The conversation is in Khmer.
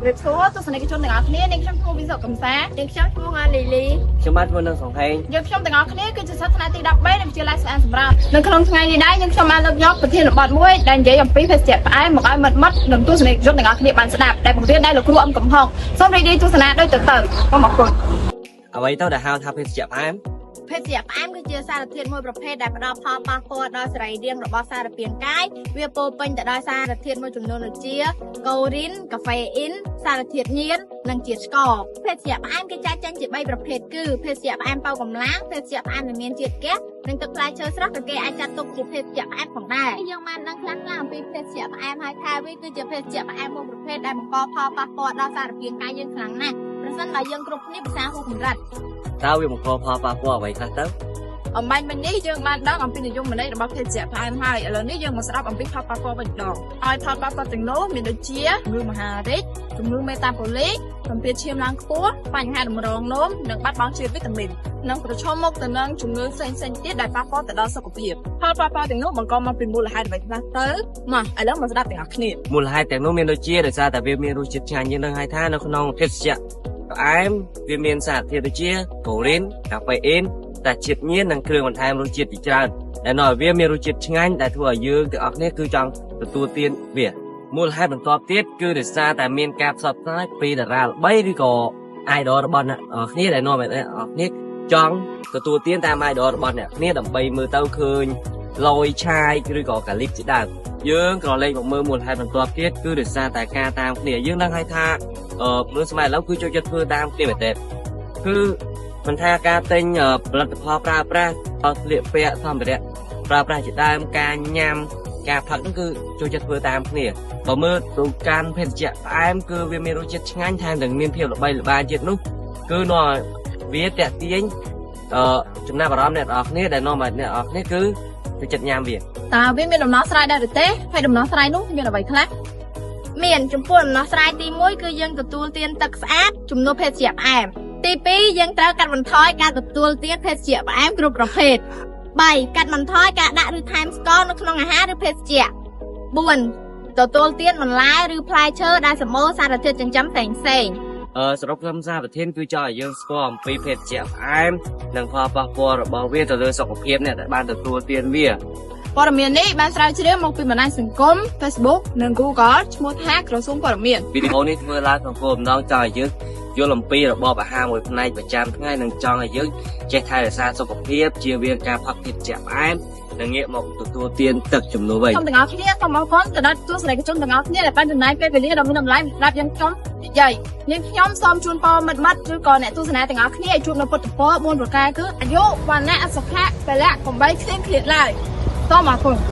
រាបសួរទស្សនិកជនទាំងអស់គ្នានាងខ្ញុំឈ្មោះវិសុកំសា នាងខ្ញុំឈ្មោះង៉ាលីលី ខ្ញុំបាទឈ្មោះនឹងសង្ហេង យើងខ្ញុំទាំងអស់គ្នាគឺជាសិស្សថ្នាក់ទី13នៃវិទ្យាល័យស្អាតសម្រាប់នៅក្នុងថ្ងៃនេះដែរយើងខ្ញុំបានលើកយកប្រធានបទមួយដែលនិយាយអំពីភេសជ្ជៈផ្អែមមកឲ្យមិត្តមិត្តនិងទស្សនិកជនទាំងអស់គ្នាបានស្ដាប់ដែលបង្រៀនដោយលោកគ្រូអឹមកំហុងសូមរីករាយទស្សនាដូចទៅទៅសូមអរគុណ អ្វីទៅដែលហៅថាភេសជ្ជៈផ្អែម ភេសជ្ជៈផ្អែមគឺជាសារធាតុមួយប្រភេទដែលផ្ដល់ផលប៉ះពាល់ដល់សរីរាង្គរបស់សារពាង្គកាយវាពោរពេញទៅដោយសារធាតុមួយចំនួនដូចជាកូរីនកាហ្វេអ៊ីនសារធាតុញៀននិងជាតិស្ករភេសជ្ជៈផ្អែមគេចែកចេញជា3ប្រភេទគឺភេសជ្ជៈផ្អែមប៉ូវកម្លាំងភេសជ្ជៈផ្អែមដែលមានជាតិហ្គាសនិងទឹកផ្លែឈើស្រស់ក៏គេអាចចាត់ទុកជាភេសជ្ជៈផ្អែមផងដែរយើងបានដឹងខ្លះៗអំពីភេសជ្ជៈផ្អែមហើយថាវាគឺជាភេសជ្ជៈផ្អែមមួយប្រភេទដែលបង្កផលប៉ះពាល់ដល់សារពាង្គកាយយើងខ្លាំងណាស់ប្រសិនបើយើងគ្រប់គ្នាពិសាហួសកម្រិត តើវាបង្កផលប៉ះពាល់អ្វីខ្លះទៅ អំបញ្ញមិញនេះយើងបានដឹងអំពីនិយមន័យរបស់ភេសជ្ជៈផ្អែមហើយឥឡូវនេះយើងមកស្ដាប់អំពីផលប៉ះពាល់វិញម្ដងហើយផលប៉ះពាល់ទាំងនោះមានដូចជាជំងឺមហារីកជំងឺមេតាបូលីកសម្ពាធឈាមឡើងខ្ពស់បញ្ហាតម្រងនោមនិងបាត់បង់ជាតិវីតាមីននិងប្រឈមមុខទៅនឹងជំងឺផ្សេងៗទៀតដែលប៉ះពាល់ទៅដល់សុខភាពផលប៉ះពាល់ទាំងនោះបង្កមកពីមូលហេតុអ្វីខ្លះទៅមកឥឡូវមកស្ដាប់ទាំងអស់គ្នា មូលហេតុទាំងនោះមានដូចជាដោយសារតែវាមានរសជាតិឆ្ងាញ់យើងនឹងហើយថានៅក្នុងភេសជ្ជៈផ្អែមវាមានសារធាតុដូចជាកូរីនកាហ្វេអ៊ីនតែជាតិញៀននិងគ្រឿងបន្ថែមរសជាតិជាច្រើនដែលនាំឲ្យវាមានរសជាតិឆ្ងាញ់ដែលធ្វើឲ្យយើងទាំងអស់គ្នាគឺចង់ទទួលទានវាមូលហេតុបន្ទាប់ទៀតគឺដោយសារតែមានការផ្សព្វផ្សាយពីតារាល្បីឬក៏ idol របស់អ្នកនរគ្នាដែលនាំឲ្យអ្នកនរគ្នាចង់ទទួលទានតាម idol របស់អ្នកគ្នាដើម្បីមើលទៅឃើញលយឆាយឬក៏កាលីបជាដើមយើងក៏លេខមកមើលមូលហេតុបន្ទាប់ទៀតគឺដោយសារតែការតាមគ្នាយើងដឹងហើយថាមនុស្សសម័យឥឡូវគឺចូលចិត្តធ្វើតាមគ្នាមែនទែនគឺមិនថាការទិញផលិតផលប្រើប្រាស់ស្លៀកពាក់សម្ភារៈប្រើប្រាស់ជាដើមការញ៉ាំការផឹកហ្នឹងគឺចូលចិត្តធ្វើតាមគ្នាបើមើលទៅកាន់ភេសជ្ជៈផ្អែមគឺវាមានរសជាតិឆ្ងាញ់ថែមទាំងមានភាពល្បីល្បាញទៀតនោះគឺនាំឲ្យវាតាក់ទាញចំណាប់អារម្មណ៍អ្នកនរគ្នាដែលនាំឲ្យអ្នកនរគ្នាគឺចូលចិត្តញ៉ាំវា តើវាមានដំណោះស្រាយដែរឬទេហើយដំណោះស្រាយនោះមានអ្វីខ្លះ មានចំពោះដំណោះស្រាយទី1គឺយើងទទួលទានទឹកស្អាតជំនួសភេសជ្ជៈផ្អែមទី2យើងត្រូវកាត់បន្ថយការទទួលទានភេសជ្ជៈផ្អែមគ្រប់ប្រភេទ3កាត់បន្ថយការដាក់ឬថែមស្ករនៅក្នុងអាហារឬភេសជ្ជៈ4ទទួលទានបន្លែឬផ្លែឈើដែលសម្បូរសារធាតុចិញ្ចឹមផ្សេងៗ សរុបខ្លឹមសារប្រធានគឺចង់ឲ្យយើងស្គាល់អំពីភេសជ្ជៈផ្អែមនិងផលប៉ះពាល់របស់វាទៅលើសុខភាពអ្នកដែលបានទទួលទានវា ព័ត៌មាននេះបានស្រាវជ្រាវមកពីបណ្ដាញសង្គម Facebook និង Google ឈ្មោះថាក្រសួងព័ត៌មាន វីដេអូនេះធ្វើឡើងក្នុងគោលបំណងចង់ឲ្យយើងយល់អំពីរបបអាហារមួយផ្នែកប្រចាំថ្ងៃនិងចង់ឲ្យយើងចេះថែរក្សាសុខភាពជៀសវាងការផឹកភេសជ្ជៈផ្អែមនិងងាកមកទទួលទានទឹកជំនួសវិញ ខ្ញុំទាំងអស់គ្នាសូមអរគុណទៅដល់ទស្សនិកជនទាំងអស់គ្នាដែលបានចំណាយពេលវេលាដ៏មានតម្លៃសម្រាប់យើងខ្ញុំនិយាយនាងខ្ញុំសូមជូនពរមិត្តមិត្តឬក៏អ្នកទស្សនាទាំងអស់គ្នាឲ្យជួបនៅពុទ្ធពរ4ប្រការគឺអាយុវណ្ណៈសុខៈពលៈកុំបីឃ្លៀងឃ្លាតឡើយសូមអរគុណ។